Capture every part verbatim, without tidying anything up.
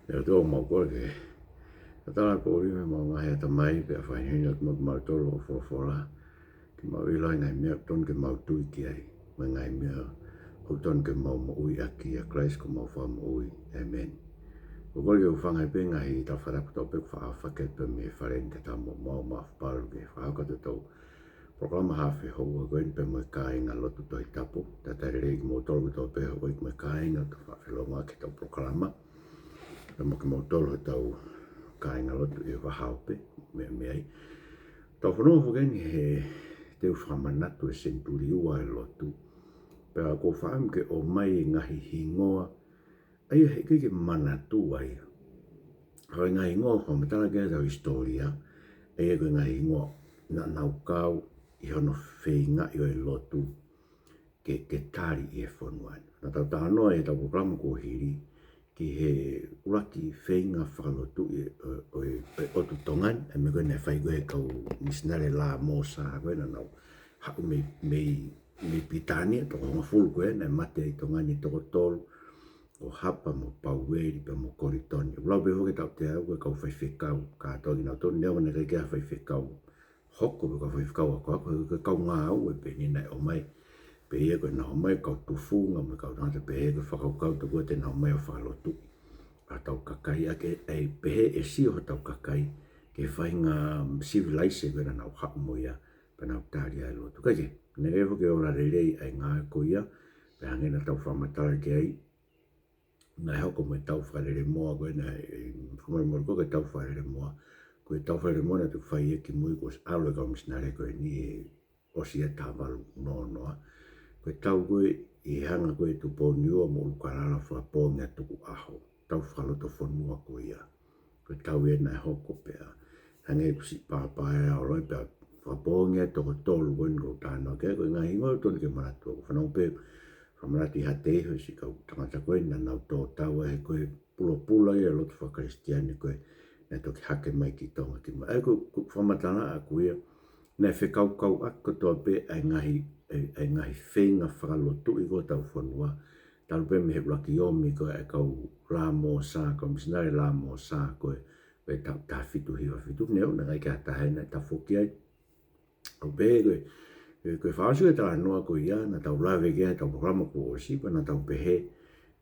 ʻE ʻOtua, ʻoku mau kole ke tatala ʻa e poʻuli mei homau ngaahi ʻatamai, pea fakahinohino atu maʻa kimautolu hoʻo folofola, ke mau ʻilo ʻa e ngaahi meʻa ʻoku tonu ke mau tui ki ai, mo e ngaahi meʻa ʻoku tonu ke mau moʻui ʻaki, ʻia Kalaisi ko homau Fakamoʻui. ʻĒmeni. ʻOku ou kole ke u hūfanga pē he ngaahi tala fakatapu kotoa pē kuo faʻa fakahoko pē mei he fale ni, kae ʻatā moʻoku mo Maʻafu Palu ke fakahoko atu ʻetau polokalama haʻa fehoua ko eni pea mo e kāingalotu Tohi Tapu. Talitali lelei kimoutolu kotoa pē houʻeiki mo e kāinga ʻoku tau faʻa felōngoaki heʻetau polokalama. Pea mo kimoutolu hotau kāingalotu ʻi he vahaope, meʻa mei ai. Tau fanongo foki eni he teu fakamanatu ʻo e senituli ua ʻo e lotu. Pea ʻoku ou fakaʻamu ke ʻomai e ngaahi hingoa ʻa ia he ʻikai ke manatua ia. Ko e ngaahi hingoa ʻoku fakamatala ki ai ʻetau hisitōlia, ʻa ia ko e ngaahi hingoa naʻa nau kau ʻi hono feingaʻi ʻo e lotu ke, ke tali ʻi he fonua ni. Naʻa tau talanoa ʻi heʻetau polokalama kuo hili ki he ʻuluaki feinga fakalotuʻi ʻo, ʻo, ʻo e ʻOtu Tonga ni, ʻa e meʻa ko ē naʻe fai ko ē ʻe he kau misinale Lāmosa ko ē naʻa nau haʻu mei, mei, mei Pilitānia, toko hongofulu ko ē, naʻe mate ai ʻi Tonga ni e toko tolu, ko Hapa mo Paueli pea mo Kolitoni. ʻOku lau pē foki ʻe he tautea ko e kau faifekau kātoa kinautolu, neongo naʻe ʻikai ke ʻi ai ha faifekau hoko pe ko ha faifekau akoako, ko e kau ngāue pē eni naʻe ʻomai. Pea ko ʻenau ō mai, kau tufunga mo e kau tangata pehē, ko e fakakaukau tokua te nau ō mai ʻo fakalotuʻi ʻa hotau kakai, ʻa ia ʻe pehē ʻe sio hotau kakai ki he faʻahinga sivilaise ko ē naʻa nau haʻu mo ia, pea nau tali ai e lotu. Kae kehe, naʻe ʻikai foki ke ola lelei ʻa e ngāue ko ia, pea hangē naʻa tau fakamatala ki ai, naʻe hoko mo e Tau Fakalelemoa ko ē, naʻe, ʻe, fakamolemole ko e Tau Fakalelemoa. Ko e Tau Fakalelemoa naʻe toki fai ia kimui kuo ʻosi ʻalu e kau misinale ko eni, ʻosi ia taha valu noa noa. Ko e tau ko ē ʻi he hanga ko ē ʻe Tupou Niua mo ʻUlukalala ʻo fakapoongi ʻa Tukuʻaho. Tau fakalotofonua ko ia. Ko e tau ia naʻe hoko pea hangē kuo ʻosi pāpā e ʻaho loi pea fakapoongi ʻa e toko tolu ko eni ʻoku ou talanoa ki ai, ko e ngaahi hingoa ʻoku tonu ke manatua. ʻOku ou fanongo pē, fakamanatu ʻi Haʻateiho siʻi kau tangata ko ē naʻa nau tō tau ai he ko e pulopula ia e lotu fakakalisitiane ko ē naʻe toki hake mai ki Tonga ki mui. ʻA ia ko, ko e fakamatalaʻa ko ia, naʻe fekaukauʻaki kotoa pē ʻa e ngaahi, ʻa e, ʻa e ngaahi feinga fakalotuʻi ko ē ʻo hotau fonua. Talu pē mei he ʻuluaki ōmi ko ē ʻa e kau Lāmosa, kau misinale Lāmosa ko ē, ko e taʻu taha fitu hiva fitu, neongo naʻe ʻikai ke ʻi ai ha taha naʻe tafoki ai. ʻOku pehē ko e, ko e fakaʻosi ko ē e talanoa ko ia, naʻa tau lave ki ai heʻetau polokalama kuo ʻosi, pea naʻa tau pehē,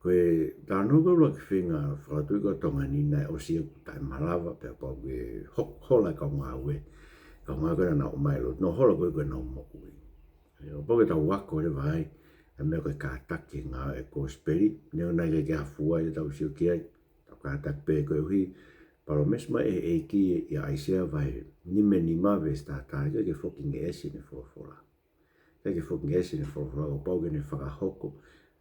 ko e talanoa ko ē ʻuluaki feinga fakalotuʻi ko ē ʻo Tonga ni naʻe ʻosi ia kuo taʻemalava, pea pau ke ho-, hola e kau ngāue, kau ngāue ko ē naʻa nau ō mai ʻo lotu, nau hola ko ē ko ʻenau moʻui. ʻA ia, ʻo pau ke tau ako leva ai ʻa e meʻa ko e kātaki e ngāue e kosipeli, neongo naʻe ʻikai ke ʻi ai ha fua ia ʻoku tau sio ki ai, tau kātaki pē koeʻuhi, palōmesi mai ʻe he ʻEiki ʻia ʻAisea vahe nima nima veesi taha taha, ʻikai ke foki ngeʻesi ʻene folofola. ʻIkai ke foki ngeʻesi ʻene folofola, kuo pau ke ne fakahoko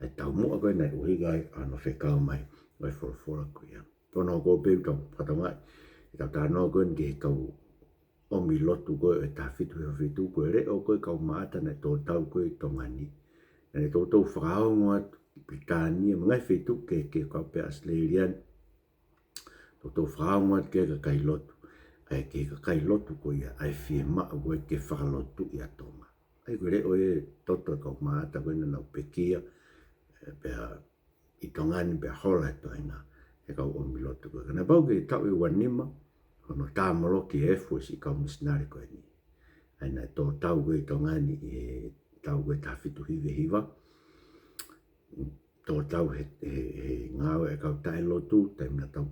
ʻa e taumuʻa ko ē naʻe ʻuhinga ai ʻa hono fekau mai ʻo e folofola ko ia. Pea ʻoku ou hoko pē ʻo tau fakatokangaʻi ʻetau talanoa ko eni ki he kau ʻomi lotu ko ē ʻo e taha fitu hiva fitu, ko e leʻo ko ē kau Maʻata naʻe tō tau ko ē ʻi Tonga ni. Naʻa ne toutou fakaongo atu ki Pilitānia mo e ngaahi feituʻu kehekehe, kau pē ʻAositelēlia ni, toutou fakaongo atu ki he kakai lotu. ʻA ia ki he kakai lotu ko ia, ʻa e fiemaʻu ko ē ke fakalotuʻi ʻa Tonga. ʻA ia ko e leʻo ē ʻo e toto ʻo e kau Maʻata ko ē naʻa nau pekia, ē, pea ʻi Tonga ni pea hola e toenga ʻe he kau ʻomi lotu ko ē. Ka naʻe pau ke taʻu ʻe ua nima hono tāmoloki e efu ʻo e siʻi kau misinale ko eni. ʻA ia naʻe tō tau ko ē ʻi Tonga ni ʻi he taʻu ko ē taha fitu hiva hiva. Tō tau he, he, he ngāue e kau taʻelotu, taimi naʻa tau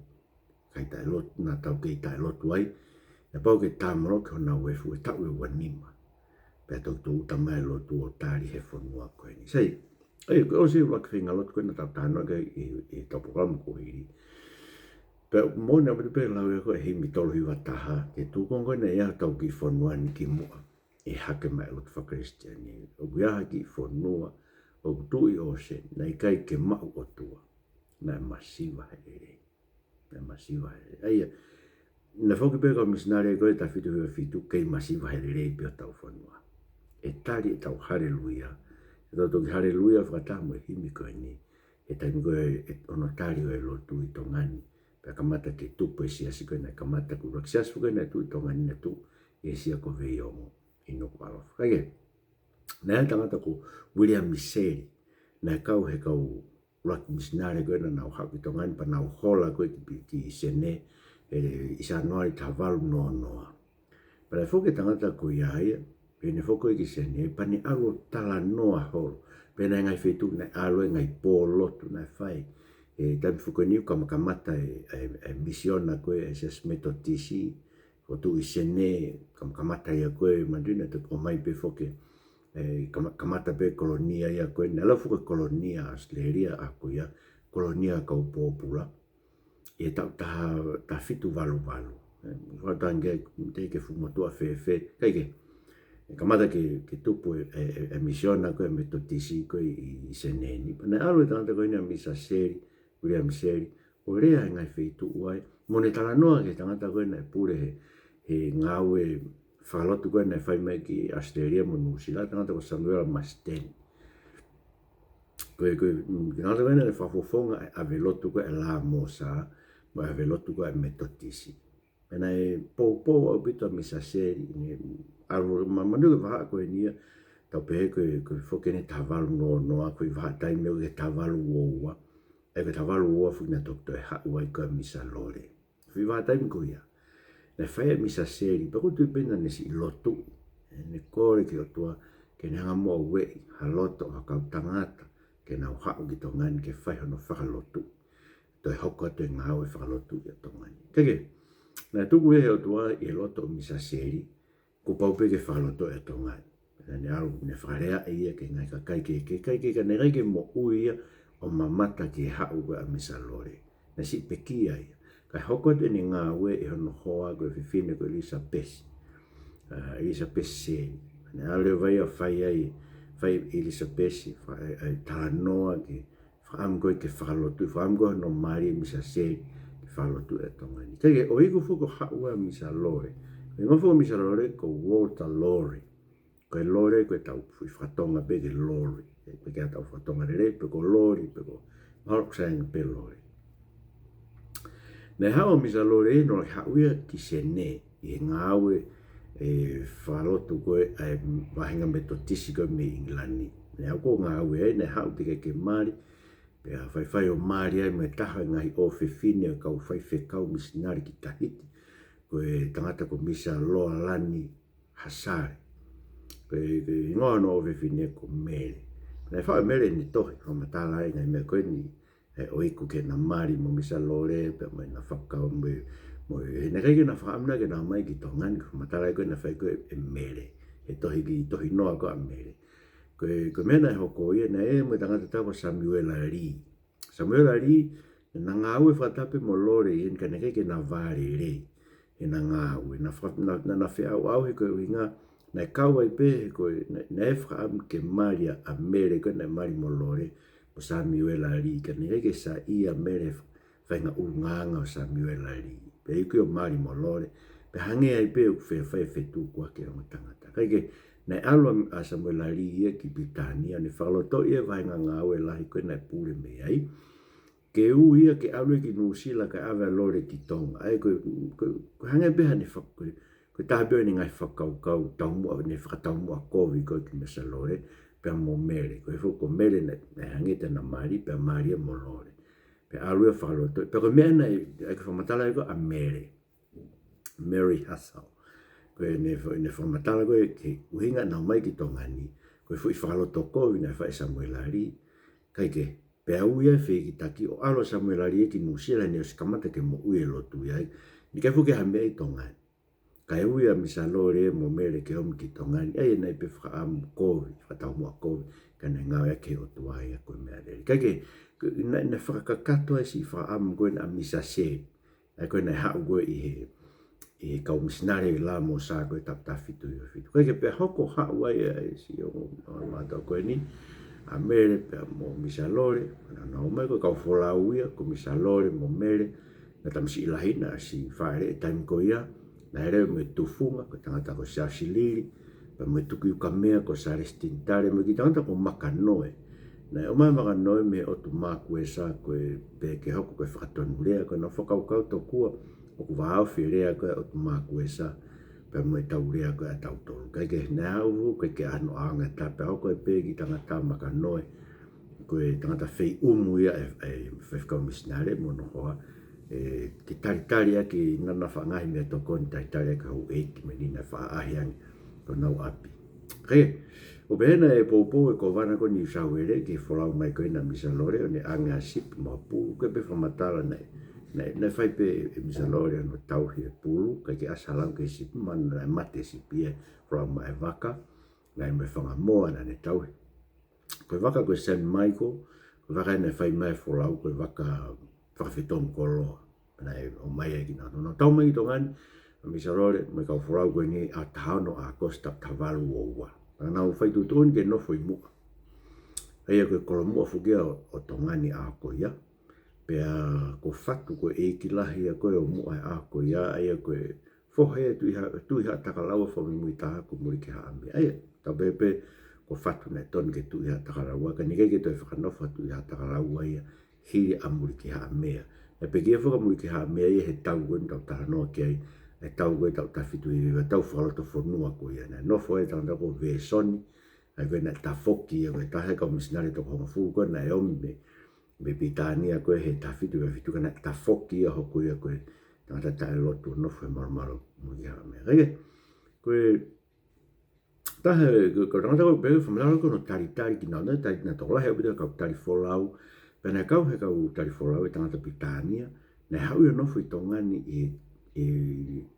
kei taʻelotu, naʻa tau kei taʻelotu ai. Naʻe pau ke tāmoloki honau efu ʻi he taʻu ʻe ua nima. Pea toki tūʻuta mai e lotu ʻo tali he fonua ko eni. Sai, ʻa ia, ko e ʻosi e ʻuluaki feinga lotu ko ē naʻa tau talanoa ki ai ʻi, ʻi heʻetau polokalama kuo hili. Pea ʻoku moʻoni ʻaupito pē e lau ia ko ē ʻa e himi tolu hiva taha, ki he tuʻunga ko ē naʻe ʻi ai hotau kiʻi fonua ni kimuʻa ʻi he hake mai e lotu fakakalisitiane. ʻOku ʻi ai ha kiʻi fonua ʻoku tuʻu ʻi ʻōseni, naʻe ʻikai ke maʻu ʻOtua, naʻe masiva he lelei. Naʻe masiva he lelei. ʻA ia, naʻe foki pē kau misinale ko ē taha fitu hiva fitu, kei masiva he lelei pē hotau fonua. ʻE tali ʻetau haleluia. ʻE tau toki haleluia fakataha mo e himi ko eni he taimi ko ē ʻo hono tali ʻo e lotu ʻi Tonga ni. Pea kamata ke tupu e siasi ko ē naʻe kamata, ko e ʻuluaki siasi ko ē naʻe tuʻu ʻi Tonga ni naʻe tuʻu ʻi Esia ko Veiongo ʻi Nukuʻalofa. Kae kehe, naʻe ʻi ai e tangata ko Viliami Seli, naʻe kau he kau ʻuluaki misinale ko ē naʻa nau haʻu ki Tonga ni, pea nau hola ko ē ki, ki Senē, ʻi Sānuali taha valu noa noa. Pea naʻe foki e tangata ko ia ia, pea ne foki ki Senē, pea ne ʻalu ʻo talanoa holo. Pea naʻe ngaahi feituʻu naʻe ʻalu ai, ngaahi pō lotu naʻe fai. ʻI he taimi foki ko eni ʻoku kamakamata e, e, e misiona ko ē ʻa e Siasi Metotisi, ʻo tuʻu ʻi Senē, kamakamata ia ko ē, manatuʻi naʻe toki ʻomai pē foki, e, kama-, kamata pē kolonia ia ko ē, naʻe lau foki kolonia ʻAositelēlia ʻa ko ia, kolonia kau pōpula. ʻI he taʻu taha, taha fitu valu valu. E, fakatangi ke, te ke fuʻu motuʻa fēfē, ʻikai ke. E kamata ke, ke tupu e, e, e, e misiona ko ē Metotisi ko ē ʻi, ʻi Senē ni. Pea naʻe ʻalu e tangata ko eni ʻa Misa Seli, William Seli, ʻo lea he ngaahi feituʻu ai. Mo ne talanoa ki he tangata ko ē naʻe pule he, he ngāue fakalotu ko ē naʻe fai mai ki ʻAositelēlia mo Nuʻusila, tangata ko Samuela Masiteni. Ko e, ko e, mm, tangata ko ē naʻe fakafofonga e ʻave lotu ko ē ʻa e Lāmosa, mo e ʻave lotu ko ē ʻa e Metotisi. Pea naʻe poupou ʻaupito ʻa Misa Seli, ne ʻalu ma-, manatuʻi e vahaʻa ko eni ia, tau pehē ko e, ko e foki eni taha valu noa noa, ko e vahaʻa taimi ʻo e taha valu ua ua, ʻa ia ko e taha valu ua ua foki naʻe toki toe haʻu ai ko ē ʻa Misa Lole. Foʻi vahaʻa taimi ko ia, naʻe fai ʻe Misa Seli, pea ʻoku ou tui pē naʻa ne siʻi lotu, ʻene kole ki he ʻOtua, ke ne hanga muʻa ʻo ueʻi ha loto ʻo ha kau tangata, ke nau haʻu ki Tonga ni ke fai hono fakalotu. Toe hoko atu e ngāue fakalotu ʻi Tonga ni. Kae kehe, naʻe tuku ia ʻe he ʻOtua ʻi he loto ʻo Misa Seli, kuo pau pē ke fakalotoʻi ʻa Tonga ni. Naʻa ne ʻalu ne fakaleaʻi ia ki he ngaahi kakai kehekehe, kae kehe ka naʻe ʻikai ke moʻui ia ʻo mamata ki he haʻu ko ē ʻa Misa Lole. Naʻe siʻi pekia ia. Kae hoko atu ʻene ngāue ʻi hono hoa ko e fefine ko ʻIlisapesi. ʻA, ʻIlisapesi Seli. Naʻe ʻalu leva ia ʻo fai ai, fai ʻe ʻIlisapesi, fai, ʻa e talanoa ki he fakaʻamu ko ē ke fakalotu, fakaʻamu ko ē hono mali ʻa Misa Seli ke fakalotu ʻa Tonga ni. Kae kehe, ʻoku ʻikai ko e fuʻu haʻu ʻa Misa Lole. Ko e hingoa foki ʻo Misa Lole ko Walter Lore. Ko e lole, ko e tau foʻi fakatonga pē ki he lori. Pe ko e tau fakatonga lelei, pe ko lori, pe ko mahalo ʻoku sai ange pē lole. Naʻe haʻu ʻa Misa Lole ʻo haʻu ia ki Senē, ʻi he ngāue e fakalotu ko ē ʻa e vahenga Metotisi ko ē mei ʻIngilani. Naʻe haʻu ʻo ngāue ai, naʻe haʻu teʻeki ke mali, pea faifai ʻo mali ai mo e taha e ngaahi ʻofefine ʻo e kau faifekau misinale ki Tahiti, ko e tangata ko Misa Loalani Hasale. Ko e, ko e hingoa hono ʻofefine ko Mele. Naʻe faʻu ʻe Mele ʻene tohi, fakamatala ai e ngaahi meʻa ko eni, ʻa e ʻoku ʻikai ke na mali mo Misa Lole, pea mo ʻena fakau mo, mo, he naʻe ʻikai ke na fakaʻamu ke na ō mai ki Tonga ni, fakamatala ai ko ē naʻe fai ko ē ʻe Mele. He tohi ki, tohi noa ko ē ʻa Mele. Ko e, ko e meʻa naʻe hoko ia, naʻe ʻi ai mo e tangata ʻe taha ko Samuela Lī. Samuela Lī, naʻa na ngāue fakataha pē mo Lole ʻi heni ka naʻe ʻikai ke na vālelei ʻena ngāue. Na fa-, na, na, na feʻauʻauhi koeʻuhinga, naʻe kau ai pē ko e, naʻe, naʻe fakaʻamu ke mali ʻa Mele ko ē naʻe mali mo Lole, mo Samuela Lī, ka naʻe ʻikai ke saiʻia ʻa Mele he faʻahinga ʻulungaanga ʻo Samuela Lī. Pea iku ʻo mali mo Lole, pea hangē ai pē ʻoku fefai e fetukuaki ʻa e ongo tangata. Kae kehe, naʻe ʻalu ʻa, ʻa Samuela Lī ia ki Pilitānia, ne fakalotoʻi e vahenga ngāue lahi ko ē naʻe pule mei ai. Ke ui ia ke ʻalu ia ki Nuʻusila kae ʻave ʻa Lole ki Tonga. ʻA ia ko, ko, ko e hangē pē haʻane fak-, ko, ko e taha pē ʻo ʻene ngaahi fakakaukau taumuʻa, ʻene fakataumuʻa kovi ko ē ki Misa Lole, pea mo Mele. Ko e foʻi ko Mele naʻe, naʻe hangē te na mali, pea mali ia mo Lole. Pea ʻalu ia ʻo fakalotoʻi. Pea ko e meʻa naʻe, ʻa ia ko e fakamatala ia ko ē ʻa Mele. Mary Hassall. Ko ʻene fa-, ʻene fakamatala ko ē ki he ʻuhinga naʻa na ō mai ki Tonga ni, ko e foʻi fakaloto kovi naʻe fai ʻe Samuela Lī. Kae kehe, pea ui ai e fehikitaki ʻo ʻalu ʻa Samuela Lī ki Nuʻusila, ne ʻosi kamata ke moʻui e lotu ia ai. Naʻe ʻikai foki ha meʻa ʻi Tonga ni. Kae ui ʻa Misa Lole mo Mele ke ō mai ki Tonga ni, ʻa ia naʻe pē fakaʻamu kovi, fakataumuʻa kovi, ka naʻe ngāueʻaki ʻe he ʻOtua ia ko e meʻa lelei. Kae kehe, ko, naʻe, naʻe fakakakato ai e siʻi fakaʻamu ko ē ʻa Misa Seli. ʻA ia ko ē naʻe haʻu ko ē ʻi he, ʻi he kau misinale ʻi Lāmosa ko ē tapu taha fitu hiva fitu. Kae kehe pea hoko ʻo haʻu ai ʻa e siʻi ongo, ʻa e mātuʻa ko eni, ʻa Mele pea mo Misa Lole, naʻa nau ō mai ko e kau folau ia, ko Misa Lole mo Mele, naʻe tamasiʻi lahi naʻa siʻi fāʻeleʻi he taimi ko ia, naʻe lele mo e tufunga, ko e tangata ko Siaosi Lili, pea mo e tukuʻi ukamea ko Salesi Tinitale, mo e kiʻi tangata ko Makanoe. Naʻe ō mai ʻa Makanoe mei he ʻotu Makuesa ko ē pea ke hoko ko e fakatonulea, ko ʻena fakakaukau tokua ʻoku vāofi e lea ko ē ʻa e ʻotu Makuesa, pea mo e tau lea ko ē ʻa tautolu. Kae kehe naʻe haʻu, ʻikai ke ʻi ai hano ʻaonga ʻe taha, pea hoko ai pē e kiʻi tangata Makanoe, ko e tangata feiʻumu ia ʻe, ʻe faifekau misinale mo hono hoa, ʻe, ke talitali ʻaki ʻenau faʻa ngaahi meʻatokoni, talitali ʻaki houʻeiki mo ʻene faʻa ʻahiʻahi ange ki honau ʻapi. Kae, ʻo pehē naʻe poupou e kōvana ko eni ʻi New South Wales ki he folau mai ko ena ʻa Misa Lole, ʻo ne ʻange ha sipi mo ha pulu, ʻikai pē fakamatala naʻe, naʻe, naʻe fai pē ʻe Misa Lole hono tauhi e pulu, ʻikai ke ʻasi ha lau ki he sipi, mahalo naʻe mate e sipi ʻi he folau mai e vaka, naʻe mo e fanga moa naʻa ne tauhi. Ko e vaka ko e Saint Michael, ko e vaka ia naʻe fai mai e folau, ko e vaka fakafetongi koloa. Naʻe ō mai ai kinautolu. Nau tau mai ki Tonga ni ʻa Misa Lole mo e kau folau ko eni ʻaho taha ono ʻAokosi taha valu ua ua. Naʻa nau fai tuʻutuʻuni ke nofo ʻi Muʻa. ʻA ia ko e kolomuʻa foki ia ʻo, ʻo Tonga ni ʻaho ko ia. Pea ko Fatu ko e ʻeiki lahi ia ko ē ʻo Muʻa he ʻaho ko ia, ʻa ia ko e foha ia ʻo Tuʻiha-, Tuʻihaʻatakalaua fakamuimuitaha ko Mulikihaʻamea. ʻA ia, tau pehē pē ko Fatu naʻe tonu ke Tuʻihaʻatakalaua, ka naʻe ʻikai ke toe fakanofo ʻa Tuʻihaʻatakalaua ia hili ʻa Mulikihaʻamea. Naʻe pekia foki ʻa Mulikihaʻamea ia he tau ko eni ʻoku tau talanoa ki ai, e tau ko ē taʻu taha fitu hiva hiva, tau fakalotofonua ko ia. Naʻe nofo ai e tangata ko Vesoni, ʻa ia ko ē naʻe tafoki ia, ko e taha e kau misinale toko hongofulu ko ē naʻe ō mai mei, mei Pilitānia ko ē he taha fitu hiva fitu, ka naʻe tafoki ia, hoko ia ko e tangata taʻelotu ʻo nofo he malumalu ʻo Mulikihaʻamea. Kae kehe, ko e taha, ko, ko e tangata ko ē pē fakamatala ko hono talitali kinautolu, tali kinautolu, tokolahi ʻaupito e kau tali folau, pea naʻe kau he kau tali folau e tangata Pilitānia, naʻe haʻu ia ʻo nofo ʻi Tonga ni ʻi, ʻi he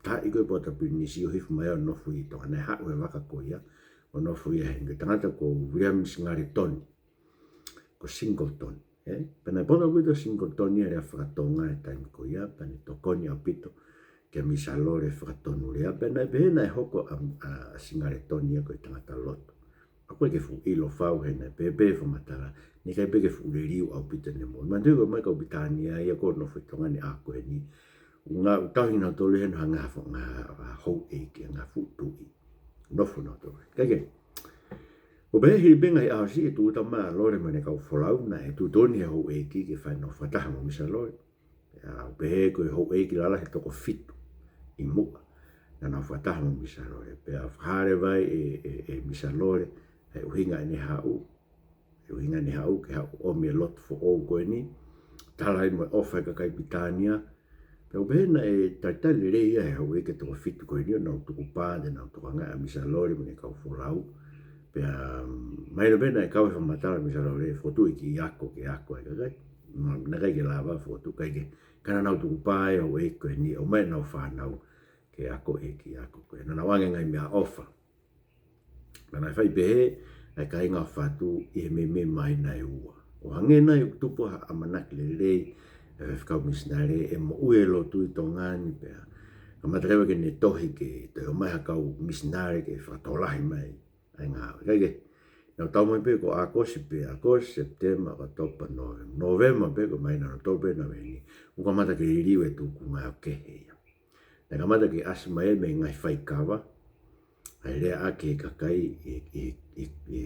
taʻu ko ē Pota Pilinisi ʻo hifo mai ʻo nofo ʻi Tonga, naʻe haʻu he vaka ko ia ʻo nofo ia heni, ko e tangata ko William Singaletoni, ko Singleton, ē? Pea naʻe poto ʻaupito Singleton ia he lea faka-Tonga he taimi ko ia, pea ne tokoni ʻaupito kia Misa Lole he fakatonu lea, pea naʻe pehē naʻe hoko ʻa, ʻa, ʻa Singaletoni ia ko e tangata lotu. ʻOku ʻikai ke fuʻu ʻilo fau he naʻe pehē pē fakamatala, naʻe ʻikai pē ke fuʻu liliu ʻaupito ʻene moʻui. Manatuʻi ko e ō mai e kau Pilitānia ia ʻo nofo ʻi Tonga ni ʻaho ko eni, ʻoku nau tauhi kinautolu heni ʻo hangē ha fo-, ha, ha houʻeiki, hangē ha fuʻu tuʻi. Nofo kinautolu. Kae kehe, ʻo pehē hili pē ngaahi ʻaho siʻi e tūʻuta mai ʻa Lole mo ʻene kau folau, naʻe tuʻutuʻuni he houʻeiki ke fai ʻenau fakataha mo Misa Lole. Pea ʻo pehē ko e houʻeiki lalahi ʻe toko fitu ʻi Muʻa naʻa nau fakataha mo Misa Lole. Pea fakahā leva ʻe, ʻe, ʻe Misa Lole ʻa e ʻuhinga ʻene haʻu, ʻa e ʻuhinga ʻene haʻu ke haʻu ʻo ʻomi e lotu foʻou ko eni, tala ai mo e ʻofa ʻa e kakai Pilitānia. Pea ʻo pehē naʻe talitali lelei ia ʻe he houʻeiki ʻe toko fitu ko eni ʻo nau tukupā, te nau tokangaʻi ʻa Misa Lole mo ʻene kau folau. Pea, mm, mahino pē naʻe kau he fakamatala ʻa Misa Lole, fokotuʻu e kiʻi ako ke ako ai e kakai. Ma, naʻe ʻikai ke lava fokotuʻu, ʻikai ke, ka naʻa nau tukupā e houʻeiki ko eni ʻo ʻomai ʻenau fānau ke ako e kiʻi ako ko ē. Naʻa nau ʻoange e ngaahi meʻaʻofa. Pea naʻe fai pehē ʻa e kāinga ʻo Fatu ʻi he meimei māhina ʻe ua. ʻO hangē nai ʻoku tupu ha ʻamanaki lelei ʻa e faifekau misinale ʻe moʻui e lotu ʻi Tonga ni pea kamata leva ke ne tohi ke toe ō mai ha kau misinale ke fakatokolahi mai ʻa e ngāue. Kae kehe, naʻa nau tau mai pē ko ʻAokosi pē, ʻAokosi, Sepitema, ʻOkatopa, Nōvema. Nōvema pē ko e māhina hono tolu pē naʻe ʻi heni, ʻoku kamata ke liliu e tūkunga ʻo kehe ia. Naʻe kamata ke ʻasi mai mei he ngaahi faikava, ʻa e lea ʻaki ʻe he kakai ʻi, ʻi, ʻi, ʻi,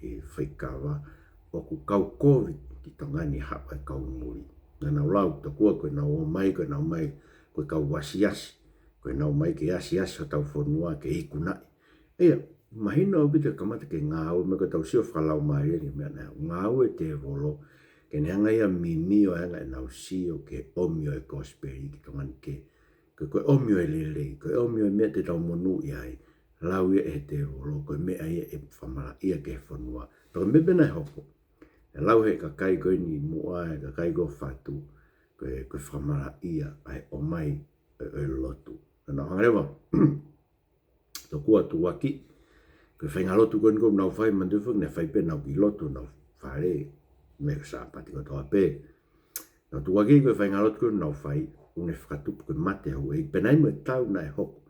ʻi he faikava ʻoku kau kovi ki Tonga ni haʻu e kau muli. Naʻa nau lau tokua ko ʻenau ō mai, ko ʻenau ō mai ko e kau asiasi, ko ʻenau ō mai ke asiasi hotau fonua ke ikunaʻi. ʻA ia, mahino ʻaupito e kamata ke ngāue mai, ko ʻetau sio fakalaumālie ʻi he meʻa naʻe ngāue e tēvolo ke ne hanga ia ʻo mimio e anga ʻenau sio ki he ʻomi ʻo e kosipeli ki Tonga ni ke, ko e, ko e ʻomi ʻo e lelei, ko e ʻomi ʻo e meʻa te tau monūʻia ai, lau ia ʻe he tēvolo ko e meʻa ia ʻe fakamalaʻia ki he fonua. Pea ko e meʻa pē naʻe hoko, ʻe lau ʻe he kakai ko eni ʻi Muʻa, ʻe he kakai ko ē ʻo Fatu, ko e, ko e fakamalaʻia ʻa e ō mai ʻo e, ʻo e lotu. Naʻa nau hanga leva ʻo tokua tukuakiʻi, ko e faʻahinga lotu ko eni ʻoku nau fai, manatuʻi foki naʻe fai pē ʻenau kiʻi lotu ʻi honau fale, mei he Sāpate kotoa pē. Nau tukuakiʻi ko e faʻahinga lotu ko ē ʻoku nau fai, ʻoku ne fakatupu ko e mate e houʻeiki, pea naʻe ʻi ai mo e tau naʻe hoko.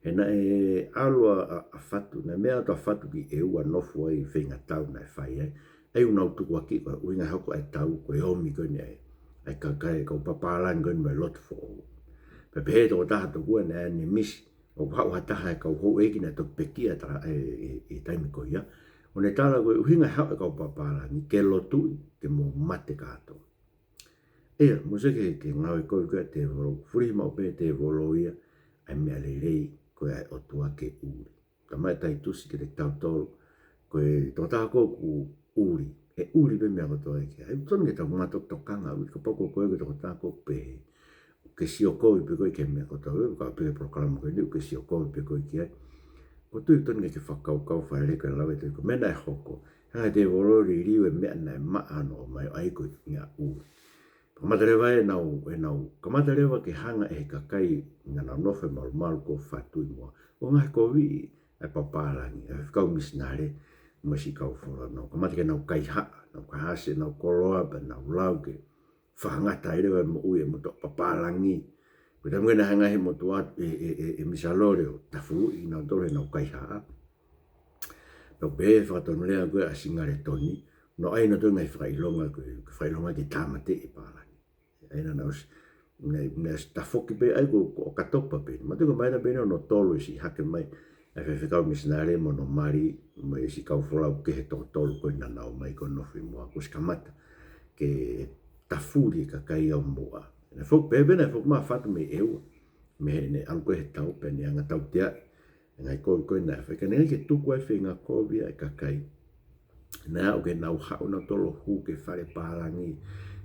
He naʻe ʻalu ʻa, ʻa, ʻa Fatu, naʻe meʻa atu ʻa Fatu ki ʻEua ʻo nofo ai he faʻahinga tau naʻe fai ai. ʻA ia ʻoku nau tukuakiʻi ko e ʻuhinga e hoko ʻa e tau, ko e ōmi ko eni ʻa e, ʻa e kakai, kau pāpālangi ko eni mo e lotu foʻou. Pea pehē ʻe he tokotaha tokua naʻe ʻi ai ʻene misi, ʻoku haʻu ha taha e kau houʻeiki naʻe toki pekia ʻa e tangata, ʻi, ʻi, ʻi he taimi ko ia. ʻO ne tala ko e ʻuhinga e haʻu e kau pāpālangi ke lotuʻi ke mou mate kātoa. ʻA ia, mou sio ki he, ki he ngāue kovi ko ē ʻa e tēvolo, fulihi maʻu pē ʻe he tēvolo ia ʻa e meʻa lelei ko ē ʻa e ʻOtua ke ʻuli. Talamai ʻe Taitusi kiate kitautolu, ko e tokotaha ko ē ʻoku ʻuli, he ʻuli pē meʻa kotoa ia ki ai. ʻOku totonu ke tau mātokatokanga ʻuli, kapau ko koe ko e tokotaha ʻoku pehē, ke sio kovi pē koe ki he meʻa kotoa, ʻoku pehē polokalama ko eni, ke sio kovi pē koe ki ai. ʻOku ou tui ʻoku totonu ke fakakaukau fakalelei ko e lau ʻe he tohi ko e meʻa naʻe hoko. Hanga ʻe he tēvolo ʻo liliu e meʻa naʻe maʻa hono ʻomai ʻo ʻai ko e meʻa ʻuli. Kamata leva ʻenau, ʻenau, kamata leva ke hanga ʻe he kakai naʻa nau nofo he malumalu ko Fatu ʻi muʻa, ʻo ngaahi koviʻi ʻa e papālangi, ʻa e faifekau misinale mo e siʻi kau folau, nau kamata ke nau kaihaʻa, nau kaihaʻasi ʻenau koloa pea nau lau ke fakangata ai leva e moʻui ʻa e motuʻa papālangi. Ko e taimi ko ē naʻe hanga ʻe he motuʻa, ʻe, ʻe, ʻe, ʻe Misa Lole ʻo tafuluʻi kinautolu heʻenau kaihaʻa. Pea pehē ʻe he fakatonulea ko ē ʻa Singaletoni, naʻe ʻai nautolu e ngaahi fakaʻilonga ko e, ko e fakaʻilonga ke tāmateʻi e pālangi. ʻA ia naʻa nau ʻosi, naʻe, naʻe ʻosi tafoki pē ai ko, ko ʻOkatopa pē. Manatuʻi ko e māhina pē eni hono tolu ʻi he siʻi hake mai ʻa e faifekau misinale mo hono mali mo e siʻi kau folau kehe ʻe toko tolu ko ē naʻa nau ōmai ko ē ʻo nofo ʻi muʻa, kuo ʻosi kamata ke tafuli e kakai ʻo muʻa. Naʻe foki pē, pea naʻe foki mai ʻa Fatu mei ʻEua, mei heʻene ʻalu ko ē he tau pea ne hanga ʻo tauteaʻi e ngaahi kovi ko ē naʻe fai, ka naʻe ʻikai ke tuku ai e feinga kovi ʻa e kakai. Naʻe aʻu ke nau haʻu nautolu ʻo hū ki he fale pālangi,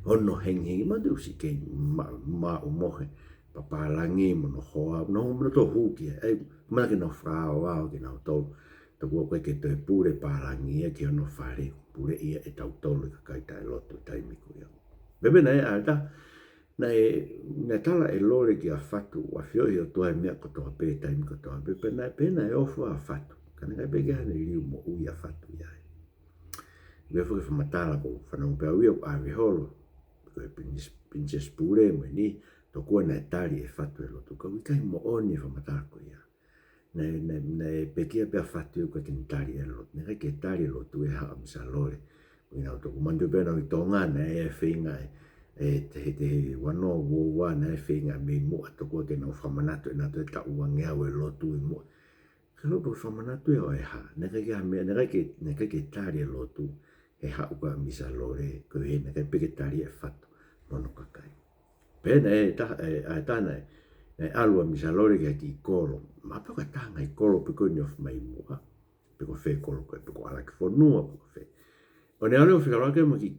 hono hengihengi, manatuʻi ʻosi kei ma-, maʻu mohe e papālangi mo hono hoa, nau, nautolu hū ki ai, ʻai, kamata ke nau fakaaoao kinautolu. Tokua ko ē ke toe pule pālangi ia ki hono fale, puleʻi ia ʻe tautolu e kakai taʻelotu he taimi ko ia. Pea pehē naʻe ʻa e ta-, naʻe, naʻe tala ʻe Lole kia Fatu, ʻoku ʻafioʻi ʻe he ʻOtua e meʻa kotoa pē, taimi kotoa pē, pea naʻe, pea naʻe ofo ʻa Fatu. Ka naʻe ʻikai pē ke ʻi ai hano liliu moʻui ʻa Fatu ia. Meʻa foki e fakamatala ko e fanongo pē au ia ʻoku ʻave holo, ko e Princess, Princess Pule mo eni, tokua naʻe tali ʻe Fatu e lotu. Ka ʻoku ʻikai moʻoni e fakamatala ko ia. Naʻe, naʻe, naʻe pekia pē ʻa Fatu ia ʻoku ʻikai ke ne tali e lotu. Naʻe ʻikai ke tali e lotu ʻe he haʻa ʻo Misa Lole. Ko kinautolu, manatuʻi pē naʻa nau ʻi Tonga, naʻe ʻi ai e feinga ʻe, ʻe Tehe, Tehe Vanoa, Uoua, naʻe ʻi ai e feinga mei muʻa tokua ke nau fakamanatu ʻe nautolu e taʻu uangeau e lotu ʻi muʻa. Ka ʻoku ʻikai pē ke fakamanatu ia ʻe he hā. Naʻe ʻikai ke ʻi ai ha meʻa, naʻe ʻikai ke, naʻe ʻikai ke tali e lotu ʻe he haʻa ko ē ʻa Misa Lole, ko e hā, naʻe ʻikai pē ke tali ʻe Fatu mo hono kakai. Pea naʻe, ta-, ʻe, ʻa e taha naʻe, naʻe ʻalu ʻa Misa Lole ki ha kiʻi kolo. Mahalo pē ko e taha e ngaahi kolo pē ko eni ʻoku ʻi muʻa. Pe ko fē kolo ko ē, pe ko ʻAlakifonua, pe ko fē. ʻO ne ʻalu ʻo fekauʻaki mo e kiʻi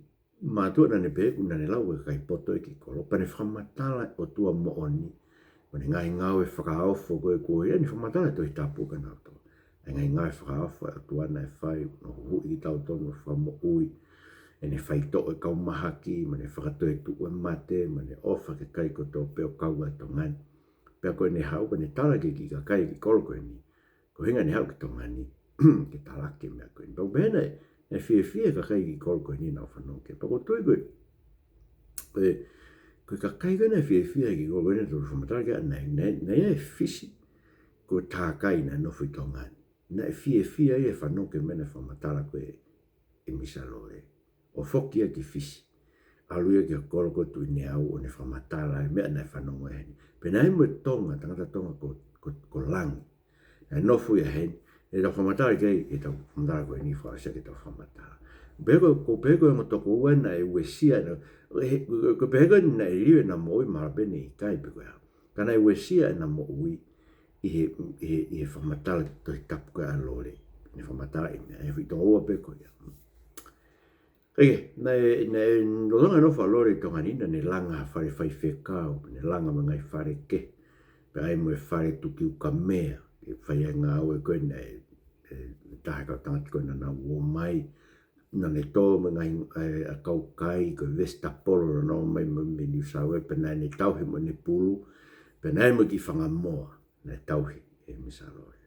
mātuʻa naʻa ne pehē ʻoku, naʻa ne lau ʻe he kakai poto e kiʻi kolo, pea ne fakamatala e ʻOtua moʻoni mo ʻene ngaahi ngāue fakaofo ko ē kuo ʻi ai, ne fakamatala e Tohi Tapu kia nautolu. ʻA e ngaahi ngāue fakaofo ʻa e ʻOtua naʻe fai, hono huhuʻi kitautolu, hono fakamoʻui, ʻene faitoʻo e kau mahaki, mo ʻene fakatoetuʻu e mate, mo ʻene ʻofa ki he kakai kotoa pē ʻo kau ai ʻa Tonga ni. Pea ko ʻene haʻu pea ne tala ki he kiʻi kakai e kiʻi kolo ko eni, ko e ʻuhinga ʻene haʻu ki Tonga ni ke talaki e meʻa ko eni. Pea ʻoku pehē naʻe, naʻe fiefia e kakai e kiʻi kolo ko eni naʻa nau fanongo ki ai. Pea ʻoku ou tui ko e, ko e, ko e kakai ko ē naʻe fiefia e kiʻi kolo ko eni naʻa nau fakamatala ki ai, naʻe, naʻe, naʻe ʻi ai e Fisi, ko e taha e kakai naʻe nofo ʻi Tonga ni. Naʻe fiefia ia ʻi he fanongo ki he meʻa naʻe fakamatala ko ē ʻe Misa Lole. ʻO foki ia ki Fisi. ʻAlu ia ki he kolo ko Tuʻineau ʻo ne fakamatala e meʻa naʻe fanongo ai heni. Pea naʻe ʻi ai mo e Tonga, tangata Tonga ko, ko, ko Langi. Naʻe nofo ia heni, ʻe tau fakamatala ki ai, ʻe tau fakamatala ko eni fakaʻosi ke tau fakamatala. Pea ko, ko pehē ko e ongo tokoua naʻe uesia, naʻe, he, ko, ko pehē ko ē naʻe liliu ʻena moʻui mahalo pē naʻe ʻikai pe ko e hā. Ka naʻe uesia ʻena moʻui ʻi he, ʻi he, ʻi he fakamatala Tohi Tapu ko ē ʻa Lole. Ne fakamatala e meʻa, ʻe he foʻi tokoua pē ko ia. ʻE, naʻe, naʻe lolotonga e nofo ʻa Lole ʻi Tonga ni, naʻa ne langa ha fale faifekau, ne langa mo e ngaahi fale kehe, pea ʻi ai mo e fale tuki ukamea, ke fai ai e ngāue ko ē naʻe, ʻe, taha e kau tangata ko ē naʻa nau ō mai, naʻa ne tō mo e ngaahi, ʻe, ʻakau kai, ko e vesitapolo naʻa nau ō mai mo, mei New South Wales, pea naʻa ne tauhi mo ʻene pulu, pea naʻe ʻi ai mo e kiʻi fanga moa naʻe tauhi ʻe Misa Lole.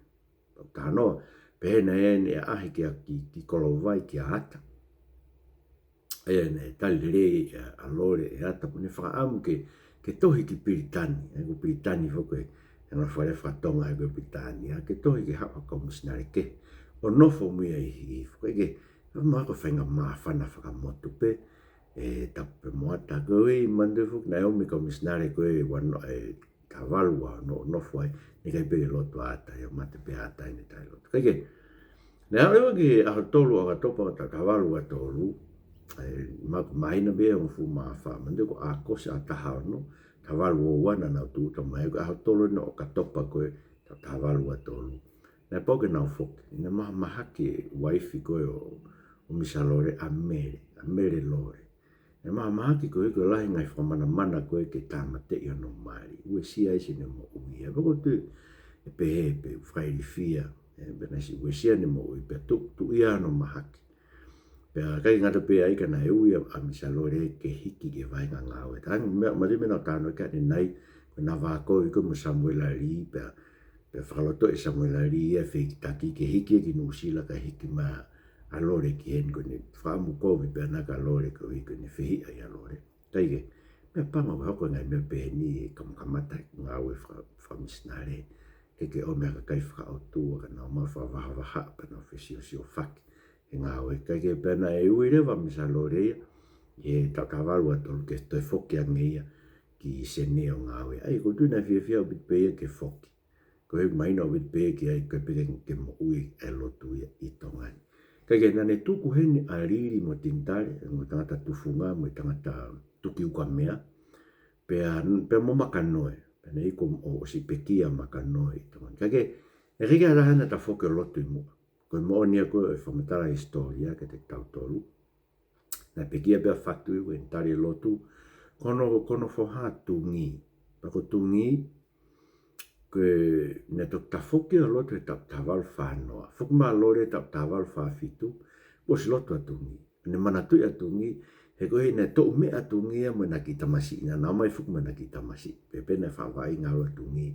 Pea ʻoku talanoa, pehē naʻe ʻi ai ʻene ʻaʻahi ki, ki, ki Kolovai, kia Ata. ʻA ia naʻe tali lelei ʻe, ʻa Lole ʻe Ata, kuo ne fakaʻamu ke, ke tohi ki Pilitānia, ʻa ia ko Pilitānia foki ko e, ʻa e ngaahi fale faka-Tonga ʻa ia ko Pilitānia, ke tohi ke haʻu ha kau misinale kehe ʻo nofo mo ia ʻi, ʻi, foki ke, ma ko e faʻahinga māfana fakamotu pē, ʻe, Tapu pē mo Ata ko ē, manatuʻi foki naʻe ʻomi e kau misinale ko ē, ua noa, ʻe, taha valu ua noa, nofo ai, naʻe ʻikai pē ke lotu ʻa Ata, ʻio mate pē ʻa Ata ʻi heʻene taʻelotu. Kae kehe, naʻe aʻu leva ki he ʻaho tolu ʻo ʻOkatopa taha valu ua tolu, ʻe, ma-, māhina pē ʻe hongofulu mā fā, manatuʻi ko ʻAokosi ʻaho taha ono, taha valu ua ua naʻa nau tūʻuta mai, ko e ʻaho tolu eni ʻo ʻOkatopa ko ē, taha valu ua tolu. Naʻe pau ke nau foki, naʻe mahamahaki e uaifi ko ē ʻo, ʻo Misa Lole ʻa Mele, ʻa Mele Lole. ʻE mahaki ko ē ko e lahi e ngaahi fakamanamana ko ē ke tāmateʻi hono mali. Uesia ʻa ʻene moʻui. ʻA ia ko e tuʻu ʻe pehē pē ʻoku fakailifia, ē, pea naʻe siʻi uesia ʻene moʻui pea tuʻu, tuʻu ia hono mahaki. Pea ʻikai ngata pē ai ka naʻe ui ʻa Misa Lole ke hiki e vaʻinga ngāue. Taimi, mei, mei he meʻa naʻa tau talanoa ki ai ʻanenai, ko ʻena vākovi ko ē mo Samuela Lī, pea, pea fakalotoʻi ʻe Samuela Lī ia e fehikitaki ke hiki ia ki Nuʻusila kae hiki mai ʻa Lole ki heni. Ko ʻene fakaʻamu kovi pē ʻana kia Lole koeʻuhi ko ʻene fehiʻa ʻia Lole. Kae kehe, meʻapango ko e hoko e ngaahi meʻa pehē ni he kamakamata e ngāue faka-, fakamisinale. Ke ke ʻomi ha kakai fakaʻotua ka nau ō mai ʻo fakavahavahaʻa pea nau fesiosiofaki he ngāue. Kae kehe pea naʻe ui leva ʻa Misa Lole ia ʻi he taʻu taha valu ua tolu ke toe foki ange ia ki Senē ʻo ngāue. ʻA ia ko e tuʻu naʻe fiefia ʻaupito pē ia ke foki. Ko e mahino ʻaupito pē ia ki ai ko e peke ke moʻui e lotu ia ʻi Tonga ni. Kae kehe naʻa ne tuku heni ʻa Lili mo Tinitale, e ongo tangata tufunga mo e tangata tuki ukamea, pea, pea mo Makanoe, pea naʻe ʻi ai ko ē ʻo ʻosi pekia ʻa Makanoe ʻi Tonga ni. Kae kehe, ʻe ʻikai ke ʻi ai ha taha naʻa ne tafoki ʻo lotu ʻi muʻa. Ko e moʻoni ia ko ē ʻoku fakamatala ʻe he hisitōlia kiate kitautolu. Naʻe pekia pē ʻa Fatu ʻi heʻene tali e lotu. Ko hono, ko hono foha Tungi. Pea ko Tungi, ko ʻene toki tafoki ʻo lotu he taʻu taha valu fā noa. Foki mai ʻa Lole he taʻu taha valu fā fitu, kuo ʻosi lotu ʻa Tungi. Naʻe manatuʻi ʻa Tungi, he ko ʻene toʻu meʻa ʻa Tungi ia mo ʻena kiʻi tamasiʻi, naʻa nau ō mai foki mo ʻena kiʻi tamasiʻi. Pea pehē naʻe faʻa vaʻinga ʻa Tungi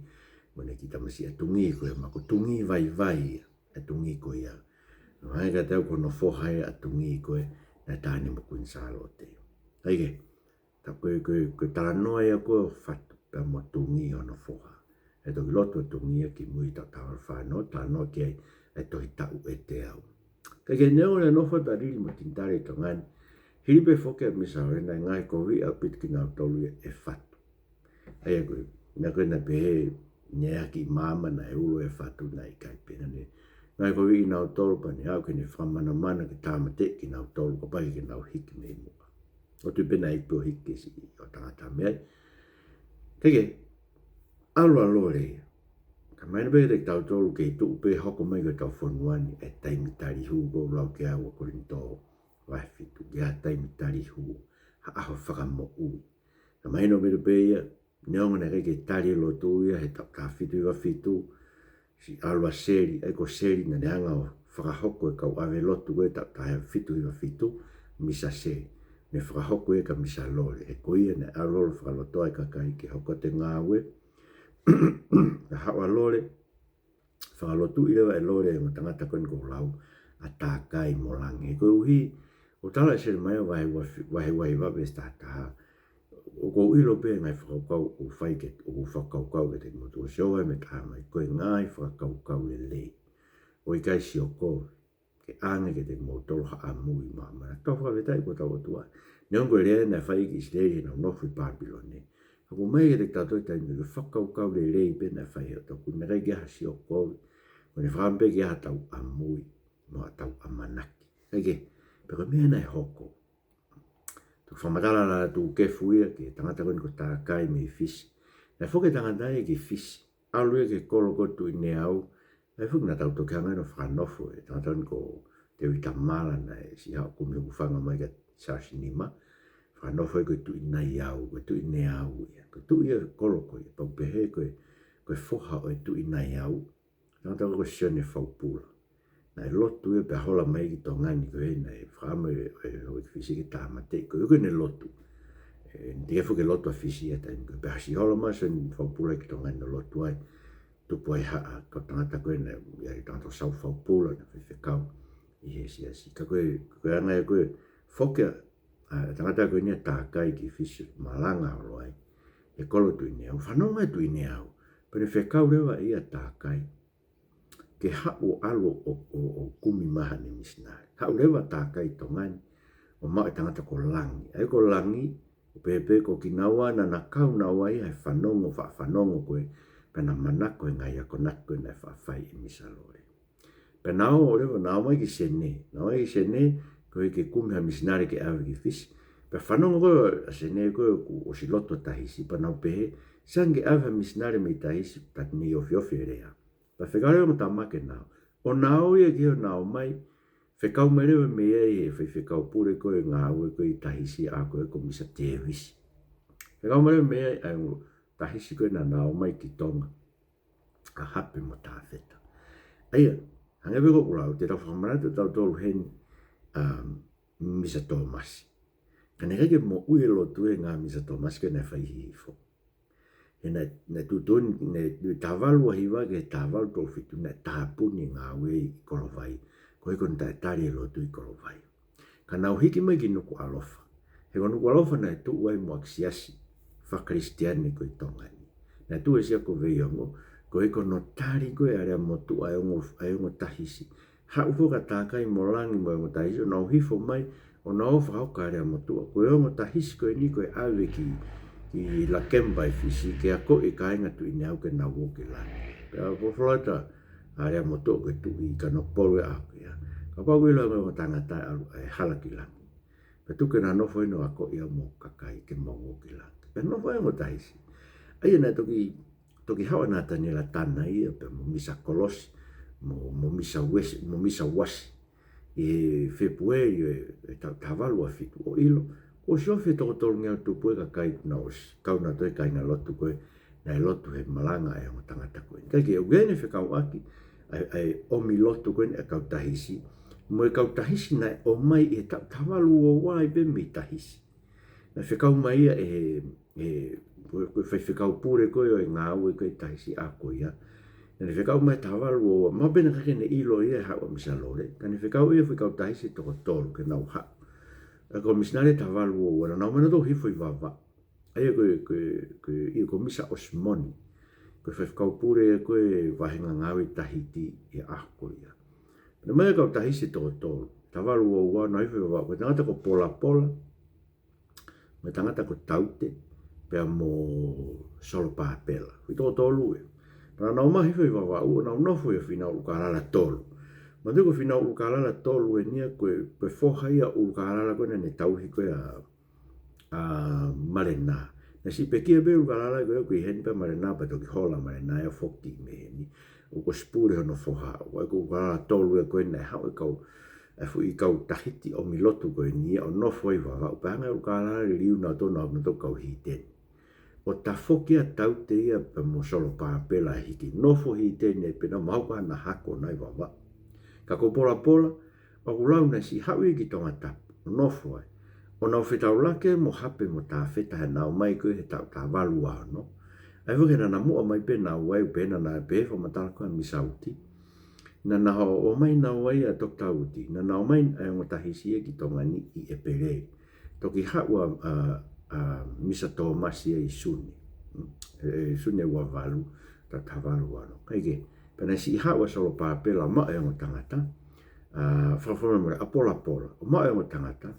mo ʻena kiʻi tamasiʻi, ʻa Tungi ko ē, mahalo ko Tungi Vaivai ia ʻa Tungi ko ia. Naʻe ʻikai ke tau ko hono foha ia ʻa Tungi ko ē naʻe tā ni mo Kuini Sālote. Kae kehe, tā ko ē, ko e, ko e talanoa ia ko ē ʻo Fatu pea mo Tungi hono foha. ʻE toki lotu ʻa Tungi ia kimui taʻu taha valu fā noa, talanoa ki ai e Tohi Taʻu ʻe Teau. Kae kehe, neongo naʻe nofo atu ʻa Lili mo Tinitale ʻi Tonga ni, hili pē foki ʻa Misa Lole naʻe ngaohikoviʻi ʻaupito kinautolu ia ʻe Fatu. ʻA ia ko e meʻa ko ē naʻe pehē, naʻe ʻi ai ha kiʻi maama naʻe ulo ʻe Fatu, naʻe ʻikai pē. Naʻa ne ngaohikoviʻi kinautolu pea ne haʻu ke ne fakamanamana ke tāmateʻi kinautolu, kapau ʻe ʻikai ke nau hiki mei muʻa. ʻOku ou tui pē naʻe ʻikai pē ʻo hiki e siʻi ʻo tangata mei ai. Kae kehe, ʻalu ʻa Lole ia. Ka mahino pē kiate kitautolu ke tuʻu pē hoko mai ki hotau fonua ni e taimi tali hū ko ē ʻoku lau ki ai ua Kolinitō vahe fitu, ki ha taimi tali hū, ha ʻaho fakamoʻui. Ka mahino pē ia, neongo naʻe ʻikai ke tali e lotu ia he taʻu taha fitu hiva fitu, siʻi ʻalu ʻa Seli, ʻa ia ko Seli naʻa ne hanga ʻo fakahoko e kau ʻave lotu ko ē taʻu taha fitu hiva fitu, Misa Seli. Ne fakahoko ia kia Misa Lole, he ko ia naʻe ʻalu ʻo fakalotoa e kakai ke hoko atu e ngāue. Ka haʻu ʻa Lole, fakalotuʻi leva ʻe Lole e ongo tangata ko eni ʻoku ou lau, ʻa Takai mo Langi. Koeʻuhi, ʻoku tala ʻe Selemaia vahe ua fi-, vahe ua hiva veesi taha taha. ʻOku ou ʻilo pē e ngaahi fakakaukau ʻoku ou fai ke, ʻoku ou fakakaukau kiate kimoutolu, ʻoku ʻosi ʻomai mei he taha mai, ko e ngaahi fakakaukau lelei, ʻo ʻikai sioko, ke ʻange kiate kimoutolu ha ʻamui maʻamaʻa. Tau fakafetaʻi ko hotau ʻOtua. Neongo e lea naʻe fai ki ʻIsileli heʻenau nofo ʻi Pāpilone, ka ʻoku ʻomai kiate kitautolu he taimi ni ko e fakakaukau lelei pē naʻe fai ʻe he ʻOtua. ʻOku ʻikai ke ʻi ai ha sioko, ʻoku ne fakaʻamu pē ke ʻi ai haʻatau ʻamui mo haʻatau ʻamanaki. Kae kehe, pea ko e meʻa naʻe hoko, toki fakamatala ʻa Tuʻukefu ia ki he tangata ko eni ko Takai mei Fisi. Naʻe foki e tangata ia ki Fisi, ʻalu ia ki he kolo ko Tuʻineau. ʻA ia foki naʻa tau toki hanga ʻo fakanofo e tangata ko eni ko Tēvita Mala, naʻe siʻi haʻu ʻo kumi hūfanga mai kia Siaosi Nima. Fakanofo ia ko e Tuʻinaiau, ko e Tuʻineau ia. Ko e tuʻi ia e kolo ko ia, pau pehē ko e, ko e foha ʻo e Tuʻinaiau. Tangata ko Sione Faupula. Naʻe lotu ia pea hola mai ki Tonga ni ko ē naʻe fakaʻamu e, e, e Fisi ke tāmateʻi, koeʻuhi ko ʻene lotu. ʻE, naʻe teʻeki foki ke lotu ʻa Fisi he taimi ko ē. Pea siʻi hola mai Sione Faupula ki Tonga ni ʻo lotu ai, tupu ai haʻa kau tangata ko ē naʻe, ʻi ai e tangata ko Sau Faupula naʻe faifekau ʻi he siasi. Ka ko e, ko e anga ia ko ē foki ʻa ʻa e tangata ko eni ʻa Takai ki Fisi, malanga holo ai he kolo Tuʻineau, fanongo e Tuʻineau. Pea ne fekau leva ʻe ia ʻa Takai ke haʻu ʻo ʻalu ʻo, ʻo, ʻo kumi mai haʻane misinale. Haʻu leva ʻa Takai ʻi Tonga ni ʻo maʻu e tangata ko Langi. ʻA ia ko Langi, ʻoku pehē pē ko kinaua naʻa na kau naua ia he fanongo, faʻa fanongo ko ē, pea na manako he ngaahi akonaki ko ē naʻe faʻa fai ʻe Misa Lole. Pea na ō leva, na ō mai ki Senē. Na ō mai ki Senē, koeʻuhi ke kumi ha misinale ke ʻave ki Fisi. Pea fanongo ko ē ʻa Senē ko ē kuo ʻosi lotu ʻa Tahisi, pea nau pehē, sai ange ke ʻave ha misinale mei Tahisi, ta ne ofiofi e lea. Pea fekau leva mo Tamake na ō. ʻO na ō ia ki he ō na ō mai, Fekau mai leva mei ai e faifekau pule ko ē ngāue ko ē ʻi Tahisi, ʻa ko ē ko Misa Tevisi. Fekau mai leva mei ai ʻa e ongo Tahisi ko ē naʻa nau ō mai ki Tonga, ʻa Hape mo Tafeta. ʻA ia, hangē pē ko ʻeku lau, te tau fakamanatu ʻe tautolu heni, um, Misa Tomasi. Ka naʻe ʻikai ke moʻui e lotu ʻi he ngāue ʻa Misa Tomasi ko ē naʻe fai ʻi Hihifo. He naʻe, naʻe tuʻutuʻuni, naʻe, naʻe taha valu ua hiva ki he taha valu tolu fitu naʻe tāpuni e ngāue ʻi Kolovai. Koeʻuhi ko hono taʻetali e lotu ʻi Kolovai. Ka nau hiki mai ki Nukuʻalofa. He ko Nukuʻalofa naʻe tuʻu ai e ʻū siasi faka-Kalisitiane ko ē ʻi Tonga ni. Naʻe tuʻu e siasi ko Veiongo, koeʻuhi ko hono tali ko ē ʻe Aleamotuʻa e ongo, e ongo Tahisi. Haʻu foki ʻa Takai mo Langi mo e ongo Tahisi, ʻo nau hifo mai, ʻo nau ō fakahoko ʻa Aleamotuʻa. Ko e ongo Tahisi ko eni ko ē ʻave ki, ki Lakemba ʻi Fisi, ke akoʻi e kāinga Tuʻi Niau ke nau ō ki langi. Pea folofola atu ʻa Aleamotuʻa ko e Tuʻi Kanokupolu ʻi he ʻaho ko ia. Kapau ʻoku ʻilo ʻe he ongo tangata ʻe ʻalu e hala ki langi, pea tuku ke na nofo ʻo akoʻi au mo e kakai ke mau ō ki langi. Pea nofo ai e ongo Tahisi. ʻA ia naʻe toki, toki haʻu ʻa Nataniela Tana ia, pea mo Misa Kolosi, mo, mo Misa Uesi, mo Misa Uasi. ʻI he Fēpueli ʻo e, e taʻu taha valu ua fitu ʻo ʻilo, kuo ʻosi ofi e toko tolungeau tupu e kakai naʻe ʻosi kau nautolu he kāingalotu ko ē, naʻe lotu he malanga ʻa e ongo tangata ko ē. Ka ko e ʻuhinga eni e fekauʻaki ʻa e, ʻa e ʻomi lotu ko ē ʻa e kau Tahisi mo e kau Tahisi naʻe ō mai ʻi he taʻu taha valu ua ua ai pē mei Tahisi. Naʻe fekau mai ia ʻe he, he, ko e, ko e faifekau pule ko ē ʻo e ngāue ko ē ʻi Tahisi ʻa ko ia. Naʻe fekau mai taha valu ua ua, mahalo pē naʻe ʻikai ke ne ʻilo ia ʻe haʻu ʻa Misa Lole. Ka ne fekau ia e faifekau Tahisi ʻe toko tolu ke nau haʻu. ʻA ia ko e misinale taha valu ua ua, naʻa nau ō mai nautolu ʻo hifo ʻi Vavaʻu. ʻA ia ko e, ko e, ko e, ʻio ko Misa ʻOsimoni, ko e faifekau pule ko ē vāhenga ngāue ʻi Tahiti ʻi he ʻaho ko ia. Naʻe ō mai e kau Tahisi ʻe toko tolu. Taha valu ua ua, nau hifo ʻi Vavaʻu. Ko e tangata ko Polapola, mo e tangata ko Taute, pea mo Solopapela. Ko e toko tolu ē. Pea naʻa nau ō mai ʻo hifo ʻi Vavaʻu, ʻo nau nofo ʻi he Fīnau ʻUlukālala Tolu. Mahalo ko e Fīnau ʻUlukālala Tolu eni ia ko e, ko e foha ia ʻo ʻUlukālala ko ē naʻa ne tauhi ko ē ʻa, ʻa Malena. Naʻe siʻi pekia pē ʻUlukālala ko ē, ko ē ʻi heni pē Malena, pea toki hola Malena ia ʻo foki mei heni. ʻO ko Sipule hono foha, ʻo ko e ʻUlukālala Tolu ia ko ē naʻe haʻu e kau, e foʻi kau Tahiti ʻomi lotu ko eni ia ʻo nofo ʻi Vavaʻu, pea hanga ʻe ʻUlukālala ʻo liliu nautolu, nautolu kau hiteni. ʻO tafoki ʻa Taute ia pea mo Solopapela ʻo hiki, nofo hiteni ai pē, naʻa mau ka na hako nai Vavaʻu. Ka ko Polapola, ʻoku lau naʻe siʻi haʻu ia ki Tongatapu, ʻo nofo ai. ʻO nau fetaulaki mo Hape mo Tafeta he naʻa nau ō mai ko ē he taʻu taha valu ua ono. ʻA ia ʻoku ʻikai ke na namuʻa mai pē naua, ʻoku pehē naʻa na pehē fakamatala ko ē ʻa Misa Uti. Naʻa na ō mai naua ia ʻa Toketā Uti. Naʻa na ō mai ʻa e ongo Tahisi ia ki Tonga ni ʻi ʻEpeleli. Toki haʻu ʻa, ʻa, ʻa Misa Tomasi ia ʻi Sune. Mm, ʻe, ʻe Sune ua valu, taʻu taha valu ua ono. Kae kehe, pea naʻe siʻi haʻu ʻa Solopapela ʻo maʻu e ongo tangata, ʻa, fakafofonga mole, ʻa Polapola, ʻo maʻu e ongo tangata,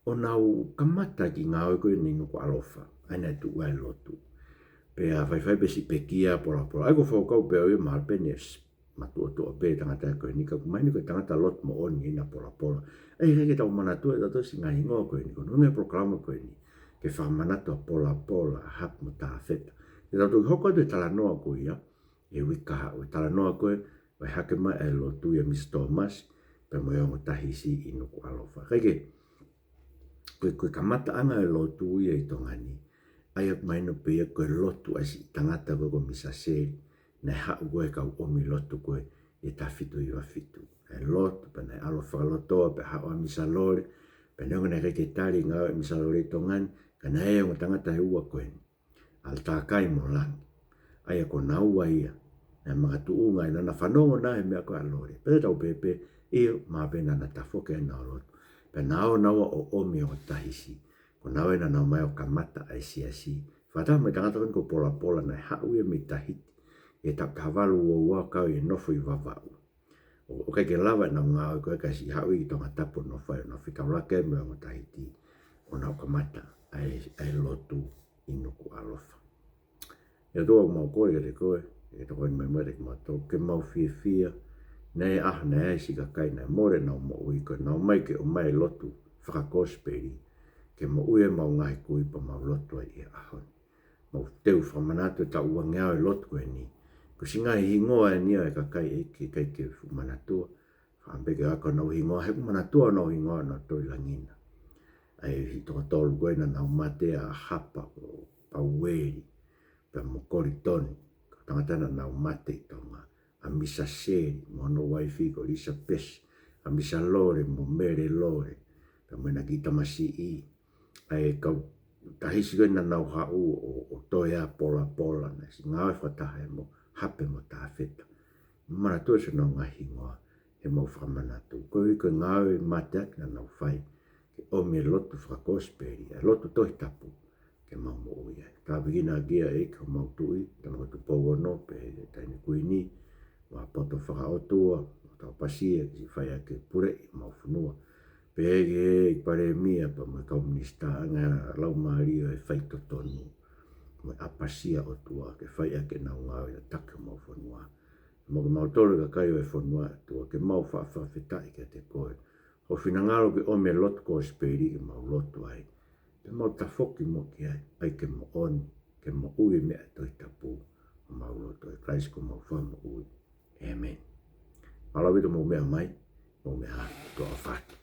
ʻo nau kamata e kiʻi ngāue ko eni ʻi Nukuʻalofa, ʻa ia naʻe tuʻu ai e lotu. Pea faifai pē siʻi pekia ʻa Polapola. ʻA ia ko e fakakaukau pē ʻaʻaku ia mahalo pē ne s-, matuʻotuʻa pē tangata ko eni, ka ʻoku mahino ko e tangata lotu moʻoni ʻena Polapola. ʻA ia ʻikai ke tau manatua ʻe tautolu siʻi ngaahi hingoa ko eni, ko hono ʻuhinga e polokalama ko eni, ke fakamanatu ʻa Polapola, ʻa Hape mo Tafeta. Te tau toki hoko atu e talanoa ko ia, he uike kahaʻu, e talanoa ko ē ʻo e hake mai ʻa e lotu ia ʻa Misa Tomasi, pea mo e ongo Tahisi ʻi Nukuʻalofa. Kae kehe, ko e, ko e kamataʻanga e lotu ia ʻi Tonga ni, ʻa ia ʻoku mahino pē ia ko e lotu ʻa e siʻi tangata ko ē ko Misa Seli, naʻe haʻu ko ē e kau ʻomi lotu ko ē ʻi he taha fitu hiva fitu. ʻA e lotu, pea naʻe ʻalu fakalotoa, pea haʻu ʻa Misa Lole, pea neongo naʻe ʻikai ke tali e ngāue ʻa Misa Lole ʻi Tonga ni, ka naʻe ʻi ai e ongo tangata ʻe ua ko eni, ʻa Takai mo Langi. ʻA ia ko naua ia naʻe makatuʻunga ai, naʻa na fanongo naʻa he meʻa ko ē ʻa Lole. Pea te tau pehē pē, ʻio, mahalo pē naʻa na tafoki ai ʻenau lotu. Pea na ō naua ʻo ʻomi e ongo Tahisi. Ko naua ia naʻa na ō mai ʻo kamata ʻa e siasi. Fakataha mo e tangata ko eni ko Polapola naʻe haʻu ia mei Tahiti ʻi he taʻu taha valu ua ua ʻo kau ʻi he nofo ʻi Vavaʻu. ʻO, ʻoku ʻikai ke lava ʻenau ngāue ko ē kae siʻi haʻu ia ki Tongatapu ʻo nofo ai, ʻo nau fetaulaki ai mo e ongo Tahiti, ʻo nau kamata ʻa e, ʻa e lotu ʻi Nukuʻalofa. ʻE ʻOtua, ʻoku mau kole kiate koe, ke tokoni mai mai kiate kimautolu, ke mau fiefia, naʻe ʻi ai e ʻaho naʻe ʻi ai e siʻi kakai naʻe mole ʻenau moʻui, ko ʻenau ō mai ke ʻomai e lotu fakakosipeli, ke moʻui ʻemau ngaahi kui pea mau lotu ai ʻi he ʻaho ni. Mau teu fakamanatu e taʻu uangeau e lotu ko eni. Ko e siʻi ngaahi hingoa eni ia ʻo e kakai ʻe ʻikai ke fuʻu manatua. ʻAmu pē ke ako honau hingoa, he ʻoku manatua honau hingoa ʻo nau toe langi na. ʻA e hii toko tolu ko ē naʻa nau mate, ʻa Hapa, ko Paueli, pea mo Kolitoni, ko e tangata naʻa nau mate ʻi Tonga. ʻA Misa Seli mo hono uaifi ko Lisa Pesi, ʻa Misa Lole mo Mele Lole, pea mo ʻena kiʻi tamasiʻi. ʻA e kau tahisi ko ē naʻa nau haʻu ʻo, ʻo toe ʻa Polapola, naʻe siʻi ngāue fakataha ʻa e mo Hape mo Tafeta. Manatua ʻa honau ngaahi hingoa, he mau fakamanatu. Koeʻuhi ko e ngāue mateaki naʻa nau fai, ke ʻomi e lotu fakakosipeli, ʻa e lotu Tohi Tapu, ke mau moʻui ai. Tāpuekina ʻaki ia ʻEiki homau Tuʻi, Tama ko Tupou Ono, pea ʻEiki Taʻahine Kuini, mo ha poto fakaʻotua, mo tau ʻapasia, ke siʻi fai ʻaki e puleʻi homau fonua. Pea ʻEiki, ʻEiki Palēmia, pea mo e kau minisitā, ʻa e ngaahi laumālie ʻo e faitotonu, mo e ʻapasia ʻOtua, ke fai ʻaki ʻenau ngāue ʻo taki homau fonua. Mo kimautolu e kakai ʻo e fonua ʻOtua, ke mau faʻa fakafetaʻi kiate koe. Ho finangalo ke ʻomi e lotu kosipeli ke mau lotu ai. Ke mau tafoki mo ki ai, ʻai ke moʻoni, ke moʻui e meʻa Tohi Tapu, ʻo mau lotu ai. Kalaisi ko homau Fakamoʻui. ʻĒmeni. Mālō ʻaupito hoʻomou meʻa mai, mou meʻa ā, ʻofa atu.